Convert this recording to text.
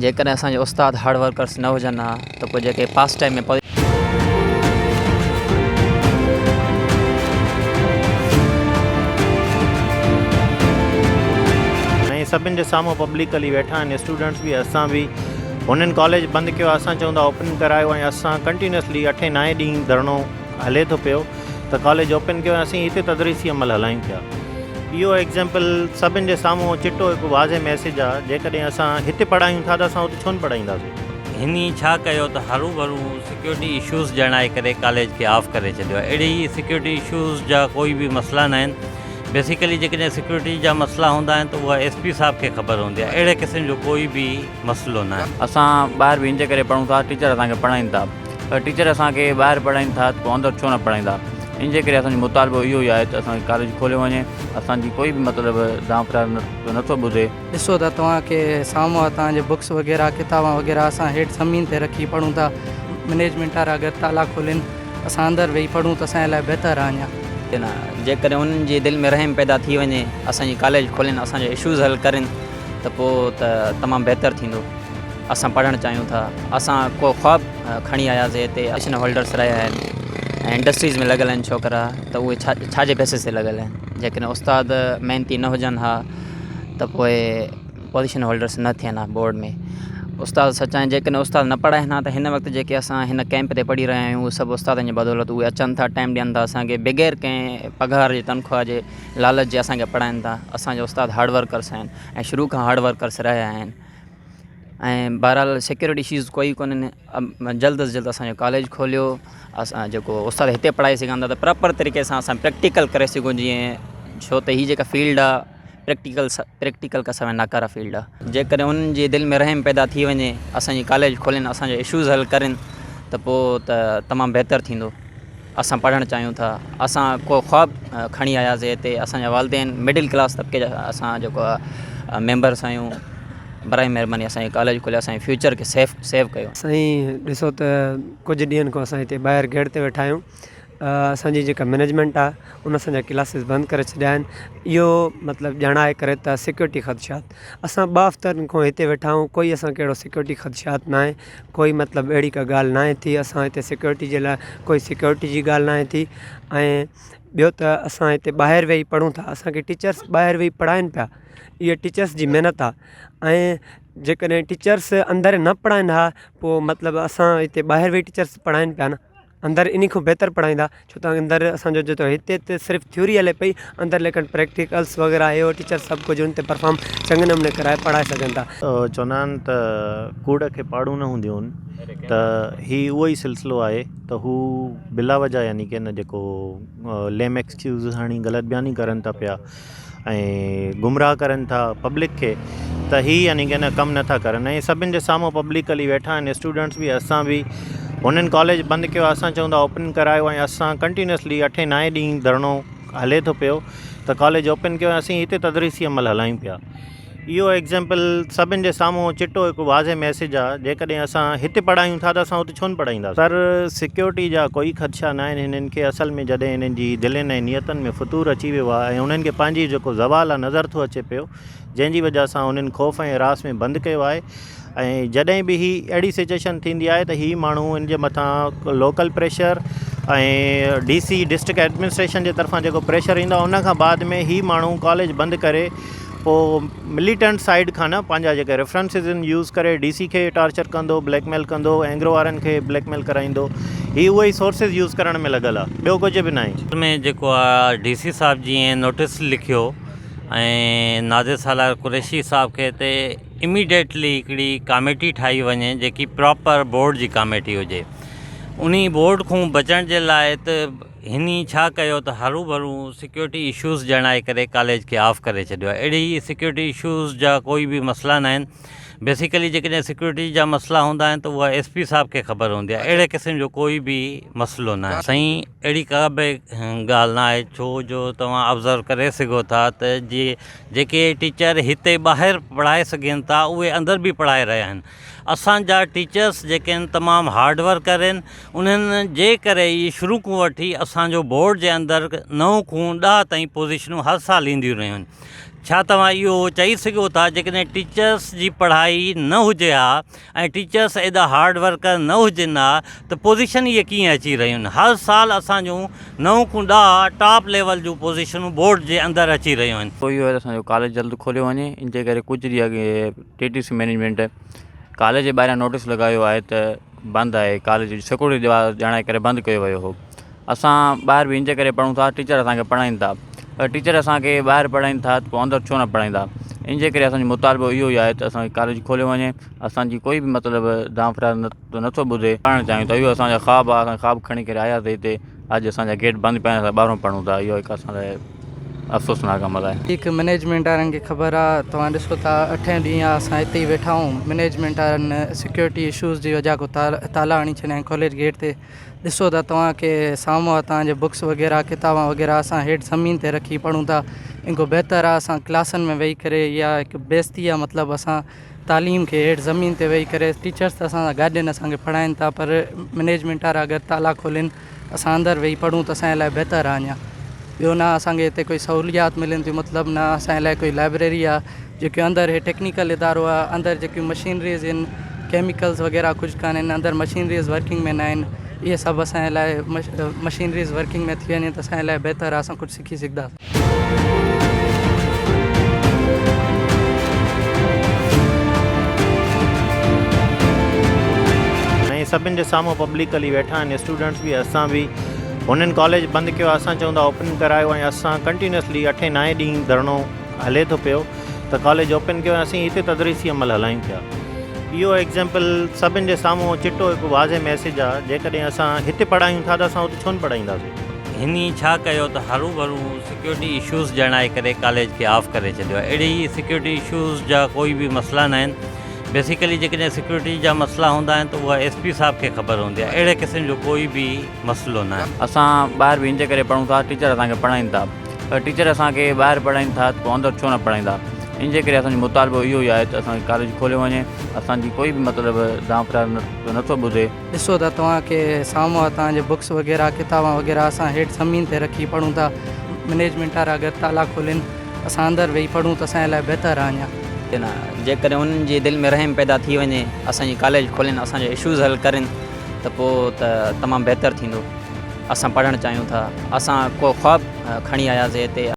جيڪڏهن اسان جا استاد هارڊ ورڪرس نه هجن ها ته پوء جيڪي پاس ٽائيم ۾ ۽ سڀن جي سامهون پبلڪلي ويٺا آهن اسٽوڊنٽس به اسان به هنن ڪاليج بند ڪيو آهي اسان چئون ٿا اوپن ڪرايو ۽ اسان ڪنٽينيوسلي اٺين نائين ڏينهن ڌرڻو هلي ٿو پيو ته ڪاليج اوپن ڪيو ۽ اسين هتي تدريسي عمل هلايون پيا. اهو ايگزيمپل سڀن جي سامهون چٽو هڪ واضح ميسيج آهي جيڪڏهن اسان هتي پڙهايون ٿا ته اسان اتي ڇو نه پڙهائينداسين. هني ڇا ڪيو ته هروڀرو سيڪيورٽي اشوز ڄاڻائي ڪري ڪاليج کي آف ڪري ڇڏيو آهي اهڙي سيڪيورٽي اشوز جا ڪوئي به مسئلا نه آهن بيسيڪلي جيڪڏهن سيڪيورٽي جا مسئلا هوندا آهن ته اها ايس پي صاحب کي خبر هوندي آهي اهڙي قسم جو ڪوئي به مسئلو نه آهي. اسان ٻاهر به ان جي ڪري پڙهون ٿا ٽيچر اسان کي پڙهائين ٿا پر ٽيچر اسان کي ٻاهر پڙهائين ٿا ته پوء اندر ڇو نه پڙهائيندا ان جي ڪري اسان جو مطالبو اهو ئي آهي ته اسان کي ڪاليج کوليو وڃي اسان جي ڪوئي به مطلب دانهن فرياد نٿو ٻڌي. ڏسو ته توهان کي سامهون آهي توهان جي بڪس وغيره ڪتابان وغيره اسان هيٺ زمين تي رکي پڙهون ٿا مئنيجمينٽ وارا اگر تالا کولين اسان اندر ويهي پڙهون ته اسان جي لاء بهتر آهي اڃا. جيڪڏهن انهن جي دل ۾ رحم پيدا ٿي وڃي اسان جي ڪاليج کولين اسان جا اشوز حل ڪرين ته پوء ته تمام بهتر ٿيندو. اسان پڙهڻ چاهيون ٿا اسان ڪو خواب کڻي آياسي هتي پوزيشن هولڊرس رهيا آهن ۽ انڊسٽريز ۾ لڳل آهن ڇوڪرا ته اهي ڇا ڇا جي بيسس تي لڳل آهن جيڪڏهن استاد محنتي نه هجن ها ته پوء پوزيشن هولڊرس نه ٿين ها بورڊ ۾ استاد سچا آهن جيڪڏهن استاد نه پڙهائن ها ته هن وقت جيڪي اسان هن ڪيمپ تي پڙهي رهيا آهيون اهي سڀ استادن جي بدولت اهي اچن ٿا ٽائيم ڏين ٿا اسانکي بغير ڪنهن پگهار جي تنخواهه جي لالچ جي اسانکي پڙهائن ٿا اسانجا استاد هارڊ ورڪرس آهن ۽ شروع کان هارڊ ورڪرس رهيا آهن ۽ بهرحال سيڪيورٽي اشوز ڪوئي ڪونهن جلد از جلد اسانجو ڪاليج کوليو اسان جيڪو استاد هتي پڙهائي سگهن ٿا ته پراپر طريقي سان اسان پريڪٽيڪل ڪري سگهون جيئن ڇو ته هي جيڪا فيلڊ آهي پريڪٽيڪل پريڪٽيڪل کان سواء ناڪاره فيلڊ آهي جيڪڏهن انهن جي دل ۾ رحم پيدا ٿي وڃي اسانجي ڪاليج کولين اسانجا اشوز حل ڪرين ته پوء ته تمام بهتر ٿيندو اسان پڙهڻ چاهيون ٿا اسان ڪو خواب کڻي آياسي هتي اسان جا والدين مڊل ڪلاس طبقي جا اسان جيڪو آهي ميمبرس آهيون برائي مهرباني اسان جي ڪاليج کولي اسان جي فيوچر کي سيف سيو ڪيو. سائين ڏسو ته ڪجهه ڏينهن کان اسان هتي ٻاهر گيٽ تي ويٺا آهيون اسان جي جيڪا مئنيجمينٽ آهي ان اسان جا ڪلاسز بند ڪري ڇڏيا آهن اهو مطلب ڄاڻائي ڪري ته سيڪيورٽي خدشات اسان ٻه هفتن کان هتي ويٺا آهيون ڪوئي اسان کي اهڙو سيڪيورٽي خدشات ناهي ڪوئي مطلب اهڙي ڪا ڳالهه ناهي ٿي اسان هتي سيڪيورٽي جي لاء ڪوئي سيڪيورٽي جي ڳالهه ناهي ٿي ۽ ٻيو ته اسان هتي ٻاهر ويهي پڙهون ٿا اسانکي ٽيچرس ٻاهر ويهي پڙهائين پيا اها ٽيچرس جي محنت آهي ۽ جيڪڏهن ٽيچرس اندر نه پڙهائين ها پوء مطلب اسان هتي ٻاهر ويهي ٽيچرس پڙهائين پيا نه اندر انهي کان بهتر پڙهائيندا ڇو ته اندر اسان جو جيترو هتي ته صرف ٿيوري هلي پئي اندر ليڪن پريڪٽيڪلس وغيره اهي هو ٽيچر سڀ ڪجهه ان تي پرفارم چڱي نموني ڪرائي پڙهائي سگهن ٿا. چوندا آهن ته ڪوڙ کي پاڙون نه هونديون آهن ته هي اهو ئي سلسلو آهي ته هو بلا وجه يعني ڪي نه جيڪو ليم ايڪسڪيوز هڻي غلط بياني ڪرن ٿا پيا ۽ گمراهه ڪرن ٿا پبلڪ کي ته هي يعني ڪي نه ڪم نٿا ڪرن ۽ سڀن جي سامهون پبلڪلي ويٺا آهن اسٽوڊنٽس به اسان به هنن ڪاليج بند ڪيو آهي اسان چئون ٿا اوپن ڪرايو ۽ اسان ڪنٽينيوسلي اٺين نائين ڏينهن ڌرڻو هلي ٿو پيو ته ڪاليج اوپن ڪيو ۽ اسين هتي تدريسي عمل هلايون پيا اهو ايگزيمپل سڀن جي سامهون چٽو هڪ واضح ميسيج آ جيڪڏهن اسان هتي پڙهايون ٿا ته اسان اتي ڇو نه پڙهائينداسين. سر سيڪيورٽي جا ڪوئي خدشا نه آهن هنن کي اصل ۾ جڏهن هنن جي دلين ۽ نيتن ۾ فتور اچي ويو آ ۽ انهن کي پنهنجي جيڪو زوال آ نظر ٿو اچي پيو جنهن جي وجه سان انهن خوف ۽ هراس ۾ بند ڪيو آهي ۽ جڏهن به هي اهڙي سچويشن ٿيندي آهي ته هي ماڻهو ان جي مٿان local pressure ۽ D C district administration جي طرفان جيڪو پريشر ايندو آهي ان کان بعد ۾ هي ماڻهو ڪاليج بند ڪري پوء مليٽنٽ سائيڊ کان نه پنهنجا جيڪي ريفرنسز آهن يوز ڪري ڊي سي کي ٽارچر ڪندو بليڪ ميل ڪندو اينگرو وارن کي بليڪ ميل ڪرائيندو هي اهي ئي سورسز يوز ڪرڻ ۾ لڳل آهي ٻيو ڪجهه به ناهي. ۾ جيڪو آ ڊي سي صاحب جيئن نوٽس لکيو ۽ ناظر سالار قريشي صاحب کي ته اميڊيٽلي هڪڙي ڪاميٽي ٺاهي وڃي جيڪي پراپر بورڊ جي ڪاميٽي هجي انهي بورڊ کان بچڻ جي لاء ته هني ڇا ڪيو ته هروڀرو سيڪيورٽي اشوز ڄاڻائي ڪري ڪاليج کي آف ڪري ڇڏيو آهي اهڙي سيڪيورٽي اشوز جا ڪوئي به مسئلا نه آهن بيسيڪلي جيڪڏهن سيڪيورٽي جا مسئلا هوندا آهن ته اها ايس پي صاحب کي خبر هوندي آهي اهڙي قسم جو ڪوئي به مسئلو نه آهي. سائين اهڙي ڪا به ڳالهه نه آهي ڇو جو توهان آبزرو ڪري سگهو ٿا ته جي جيڪي ٽيچر هتي ٻاهر پڙهائي سگهن ٿا اهي اندر به پڙهائي رهيا آهن اسان جا ٽيچرس جيڪي آهن تمام هارڊ ورڪر آهن انهن جي ڪري ئي شروع کان وٺي اسان جو بورڊ جي اندر نو کان ڏهه تائين پوزيشنون هر سال اينديون رهيون آهن. ڇا توهان اهو چئي سگهو ٿا جيڪڏهن ٽيچرس جي پڙهائي نه هجي ها ۽ ٽيچرس ايڏا هارڊ ورڪر نه هجن ها ته پوزيشن اهي ڪيئن اچي رهيون آهن هر سال اسان جون نو کان ڏهه ٽاپ ليول جون پوزيشنون بورڊ جي اندر اچي رهيون آهن. پوء اهو آهي ته اسان جو ڪاليج جلد کوليو وڃي ان جي ڪري ڪجهه ڏينهن اڳي ٽي ٽي سي مئنيجمينٽ ڪاليج جي ٻاهران نوٽيس لڳايو آهي ته بند آهي ڪاليج سيڪورٽي ڄاڻائي ڪري بند ڪيو ويو هو اسان ٻاهر به ان جي ڪري پڙهون ٿا ٽيچر اسان کي پڙهائين ٿا پر ٽيچر اسان کي ٻاهر پڙهائين ٿا ته پوء اندر ڇو نه پڙهائيندا ان جي ڪري اسان جو مطالبو اهو ئي آهي ته اسان کي ڪاليج کوليو وڃي اسان جي ڪوئي به مطلب دانهن فرياد نٿو ٻڌي پڙهڻ چاهيون ٿا اهو اسان جو خواب آهي اسان خواب کڻي ڪري آياسي هتي اڄ اسان جا گيٽ بند پيا آهن اسان ٻاهرون پڙهون ٿا اهو هڪ اسان لاء افسوسناڪ عمل آهي. وڌيڪ مئنيجمينٽ وارن کي خبر آ توهان ڏسو ٿا اٺين ڏينهن آ اسان هتي ئي ويٺا آهيون مئنيجمينٽ وارن سيڪيورٽي اشوز جي وجه کان تالا هڻي ڇڏيا آهن ڪاليج گيٽ تي ڏسو ته توهان کي سامهون آ توهان جي بڪس وغيره ڪتابا وغيره اسان هيٺ زمين تي رکي پڙهون ٿا ان کان بهتر آ اسان ڪلاسن ۾ ويهي ڪري اها هڪ بيعزتي آ مطلب اسان تعليم کي هيٺ زمين تي ويهي ڪري ٽيچرس ته اسان سان گڏ آهن اسان کي پڙهائين ٿا پر مئنيجمينٽ وارا اگر تالا کولين اسان اندر ويهي پڙهون ته اسان جي لاء بهتر آ اڃا ٻيو نه اسان کي هتي ڪوئي سهوليات ملن ٿيون مطلب نه اسان جي لاء ڪوئي لائبريري آ جيڪي اندر هي ٽيڪنيڪل ادارو آ اندر جيڪيون مشينريز آهن ڪيميڪلز وغيره ڪجهه ڪانهن اندر مشينريز ورڪنگ ۾ ناهن اهي سڀ اسان جي لاء مشينريز ورڪنگ ۾ ٿي وڃي ته اسان جي لاء بهتر آ اسان ڪجهه سکي سگهنداسين. ۽ سڀن جي سامهون پبلڪلي ويٺا آهن اسٽوڊنٽس به اسان به هنن ڪاليج بند ڪيو آهي اسان چئون ٿا اوپن ڪرايو ۽ اسان ڪنٽينيوسلي اٺين نائين ڏينهن ڌرڻو هلي ٿو پيو ته ڪاليج اوپن ڪيو ۽ اسين هتي تدريسي عمل هلايون پيا. اهو ايگزيمپل سڀن جي سامهون چٽو هڪ واضح ميسيج آ جيڪڏهن اسان هتي پڙهايون ٿا ته اسان اتي ڇو نه پڙهائينداسين. هني ڇا ڪيو ته هروڀرو سيڪيورٽي اشوز ڄاڻائي ڪري ڪاليج کي آف ڪري ڇڏيو آهي. اهڙي سيڪيورٽي اشوز جا ڪوئي به مسئلا ناهن. بيسيڪلي جيڪڏهن سيڪيورٽي جا مسئلا هوندا آهن ته اها ايس پي صاحب کي خبر هوندي آهي. اهڙي قسم جو ڪوئي به مسئلو ناهي. اسان ٻاهر به ان جي ڪري پڙهون ٿا ٽيچر اسان کي پڙهائين ٿا. پر ٽيچر اسان کي ٻاهر پڙهائين ٿا ته پوء اندر ڇو نه پڙهائيندا ان جي ڪري اسان جو مطالبو اهو ئي آهي ته اسان کي ڪاليج کوليو وڃي اسان جي ڪوئي به مطلب دانهن فرياد نٿو ٻڌي. ڏسو ته توهان کي سامهون آ توهان جي بڪس وغيره ڪتابا وغيره اسان هيٺ زمين تي رکي پڙهون ٿا مئنيجمينٽ وارا اگر تالا کولين اسان اندر ويهي پڙهون ته اسان جي لاء بهتر آ اڃا. نه جيڪڏهن انهن جي دل ۾ رحم پيدا ٿي وڃي اسان جي ڪاليج کولين اسان جا اشوز حل ڪرين ته پوء ته تمام بهتر ٿيندو. اسان پڙهڻ چاهيون ٿا اسان ڪو خواب کڻي آياسي هتي.